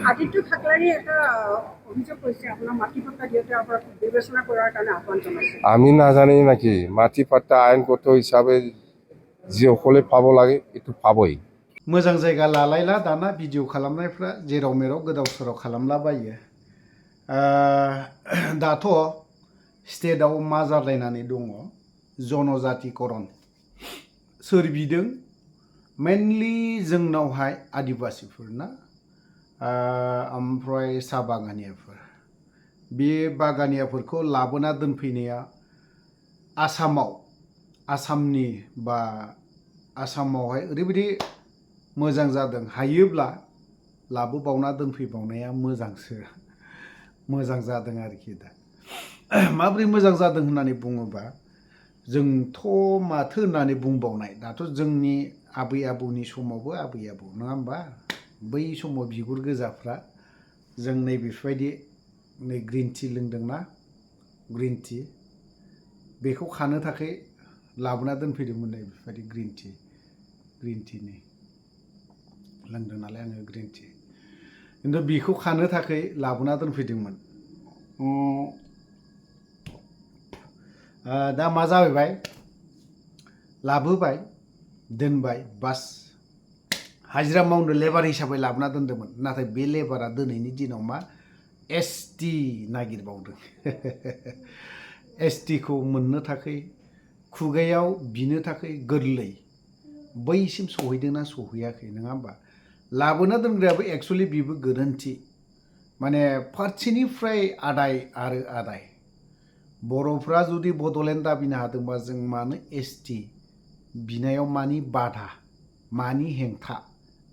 আদিত্য ঠাকলাৰী এটা অভিযোগ কৰিছে আপোনাৰ মাটি পট্টা দিওঁতে আপোনাক বিবেচনা কৰাৰ কাৰণে আহ্বান জনাইছে। আমি নাজানি নাকি মাটি পাট্টা আইনগত হিসাবে जिखौले पाबो लागे एटु पाबोई मोजां जायगा लालायला दाना भिडिअ खालामनायफ्रा जेराव मेराव गोदाव सोराव खालामलाबायो दाथ' स्टेटआव मा जालायनानै दङ जनजातिकरन सोर बिदों मेनलि जोंनावहाय आदिबासिफोरना ओमफ्राय साहा बागानियाफोर बे बागानियाफोरखौ लाबोना दोनफैनाया आसामनि बा आसामावहाय ओरैबायदि मोजां जादों हायोब्ला लाबोबावना दोनफैबावनाया मोजां जादों आरोखि दा माबोरै मोजां जादों होननानै बुङोबा जोंथ' माथो होननानै बुंबावनाय दाथ' जोंनि आबै आबौनि समावबो आबै आबौ नङा होमबा बै समाव बिगुर गोजाफ्रा जों नैबेफोरबायदि नै ग्रिन टि लोंदोंना ग्रिन टि बेखौ खानो थाखाय लाबोना दोनफैदोंमोन नै बेफोरबायदि ग्रिन टिनि लोंदों नालाय आङो ग्रिन टि खिन्थु बेखौ खानो थाखाय लाबोना दोनफैदोंमोन दा मा जाबाय लाबोबाय दोनबाय बास हाजिरा मावनो लेबार हिसाबै लाबोना दोनदोंमोन नाथाय बे लेबारा दिनैनि दिनाव मा एसटि नागिरबावदों एसटिखौ मोननो थाखाय खुगायाव बिनो थाखाय गोरलै बैसिम सहैदोंना सहैयाखै नङा होमबा लाबोना दोनग्रायाबो एक्चुअलि बेबो गोरोन्थि माने फारसेनिफ्राय आदाय बर'फ्रा जुदि बड'लेण्ड दाबिनो हादोंबा जों मानो एसटि बिनायाव मानि बाधा मानि हेंथा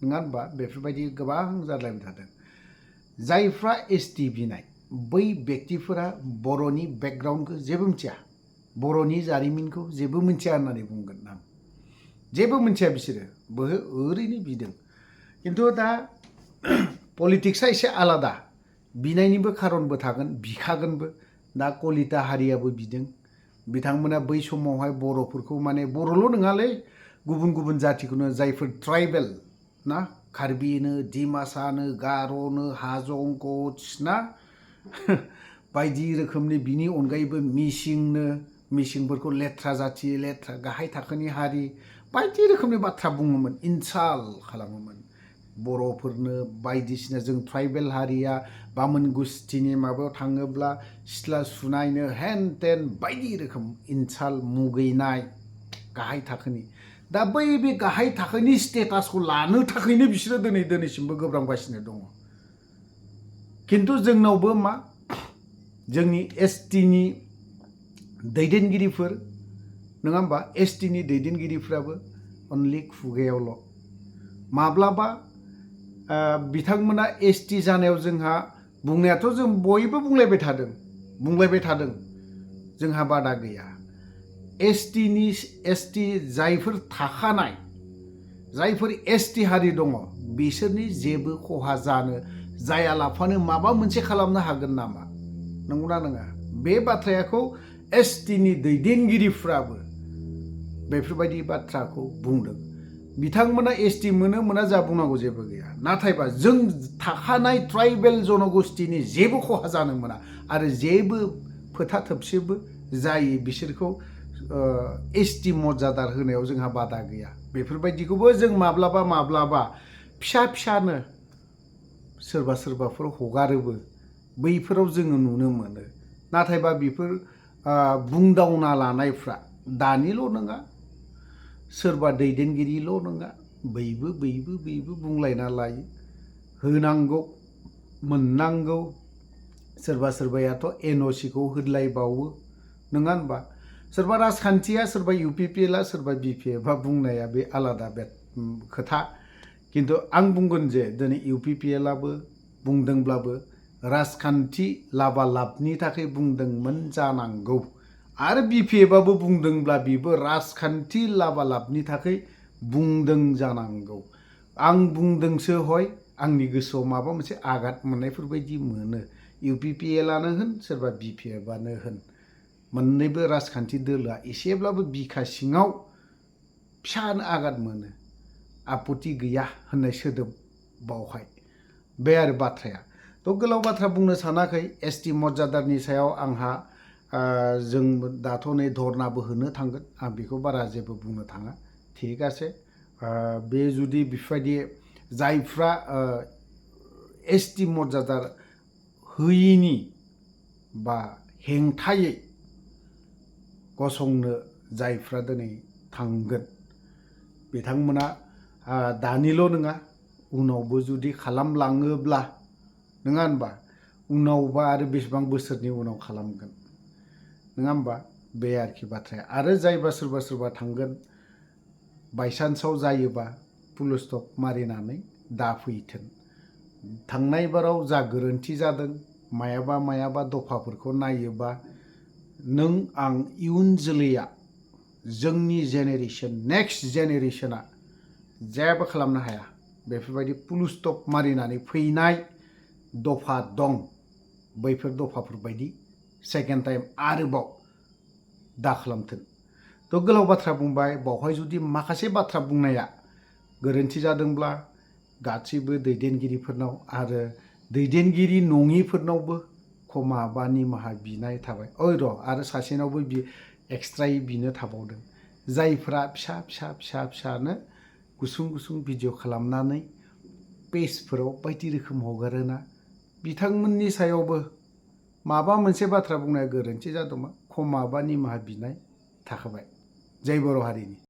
नङा होमबा बेफोरबायदि गोबां जालायबाय थादों जायफ्रा एसटि बिनाय बै व्यक्तिफोरा बर'नि बेकग्राउन्डखौ जेबो मिथिया बर'नि जारिमिनखौ जेबो मिथिया होननानै बुंगोन आं जेबो मिथिया बिसोरो ओरैनो बिदों खिन्थु दा पलिटिक्सआ एसे आलादा बिनायनिबो खारनबो थागोन बिखागोनबो दा कलिता हारियाबो बिदों बिथांमोना बै समावहाय बर'फोरखौ माने बर'ल' नङालै गुबुन जातिखौनो जायफोर ट्राइबेल ना कार्बिनो डिमासानो गार'नो हाजं कच ना बायदि रोखोमनि बिनि अनगायैबो मिसिंफोरखौ लेथ्रा जाथि लेथ्रा गाहाय थाखोनि हारि बायदि रोखोमनि बाथ्रा बुङोमोन इनसाल्ट खालामोमोन बर'फोरनो बायदिसिना जों ट्राइबेल हारिया बामोन गुस्थिनि माबायाव थाङोब्ला सिथ्ला सुनायनो हेन टेन बायदि रोखोम इनसाल्ट मुगैनाय गाहाय थाखोनि दा बे गाहाय थाखोनि स्टेटासखौ लानो थाखायनो बिसोरो दिनैसिमबो गोब्राबगासिनो दङ खिन्थु जोंनावबो मा जोंनि एसटिनि दैदेनगिरिफोर नङा होमबा एसटिनि दैदेनगिरिफ्राबो अनलि खुगायावल' माब्लाबा बिथांमोना एसटि जानायाव जोंहा बुंनायाथ' जों बयबो बुंलायबाय थादों जोंहा बादा गैया एसटि जायफोर थाखानाय जायफोर एसटि हारि दङ बिसोरनि जेबो खहा जानो जायालाफानो माबा मोनसे खालामनो हागोन नामा नंगौना नङा बे बाथ्राखौ एसटिनि दैदेनगिरिफ्राबो बेफोरबायदि बाथ्राखौ बुंदों बिथांमोना एसटि मोना जा बुंनांगौ जेबो गैया नाथायबा जों थाखानाय ट्राइबेल जनगोष्ठीनि जेबो खहा जानो मोना आरो जेबो फोथा थोबसेबो जायो बिसोरखौ एसटि मर्यादा होनायाव जोंहा बादा गैया बेफोरबायदिखौबो जों माब्लाबा फिसानो सोरबाफोर हगारोबो बैफोराव जोङो नुनो मोनो नाथायबा बेफोर बुंदावना लानायफ्रा दानिल' नङा सोरबा दैदेनगिरिल' नङा बैबो बुंलायना लायो होनांगौ मोननांगौ सोरबायाथ' एनअसिखौ होदलायबावो नङा होनबा सोरबा राजखान्थिया सोरबा इउपिपिएलआ सोरबा बिपिएफआ बुंनाया बे आलादा खोथा खिन्थु आं बुंगोन जे दिनै इउपिपिएलआबो बुंदोंब्लाबो राजखान्थि लाबालाबनि थाखाय बुंदोंमोन जानांगौ आरो बिपिएफआबो बुंदोंब्ला बिबो राजखान्थि लाबालाबनि थाखाय बुंदों जानांगौ आं बुंदोंसो हय आंनि गोसोआव माबा मोनसे आघात मोननायफोरबायदि मोनो इउपिपिएलआनो होन सोरबा बिपिएफआनो होन मोननैबो राजखान्थि दोलोआ एसेब्लाबो बिखा सिङाव फिसानो आघात मोनो आपत्ति गैया होननाय सोदोब बावहाय बे आरो बाथ्राया तो गोलाव बाथ्रा बुंनो सानाखै एसटि मर्यादानि सायाव आंहा जों दाथ' नै धरनाबो होनो थांगोन आं बेखौ बारा जेबो बुंनो थाङा थिग आसे बे जुदि बेफोरबायदि जायफ्रा एसटि मर्यादा होयिनि बा हेंथायै गसंनो जायफ्रा दिनै थांगोन बिथांमोना दानिल' नङा उनावबो जुदि खालामलाङोब्ला नङा होनबा उनावबा आरो बेसेबां बोसोरनि उनाव खालामगोन नङा होनबा बे आरोखि बाथ्राया आरो जायबा सोरबा थांगोन बायसान्सआव जायोबा पुलिस स्टप मारिनानै दाफैथों थांनाय बाराव जा गोरोन्थि जादों मायाबा दफाफोरखौ नायोबा नों आं इयुन जोलैया जोंनि जेनेरेसन नेक्स्ट जेनेरेसना जेबो खालामनो हाया बेफोरबायदि पुलिस स्टप मारिनानै फैनाय दफा दं बैफोर दफाफोरबायदि सेकेन्ड टाइम आरोबाव दा खालामथों तो गोलाव बाथ्रा बुंबाय बावहाय जुदि माखासे बाथ्रा बुंनाया गोरोन्थि जादोंब्ला गासैबो दैदेनगिरिफोरनाव आरो दैदेनगिरि नङिफोरनावबो क्षमा बा निमाहा बिनाय थाबाय र' आरो सासेनावबो एक्सट्रायै बिनो थाबावदों जायफ्रा फिसानो गुसुं भिडिअ खालामनानै पेजफोराव बायदि रोखोम हगारोना बिथांमोननि सायावबो माबा मोनसे बाथ्रा बुंनाया गोरोन्थि जादोंमोन क्षमा बा निमाहा बिनाय थाखाबाय जय बर' हारिनि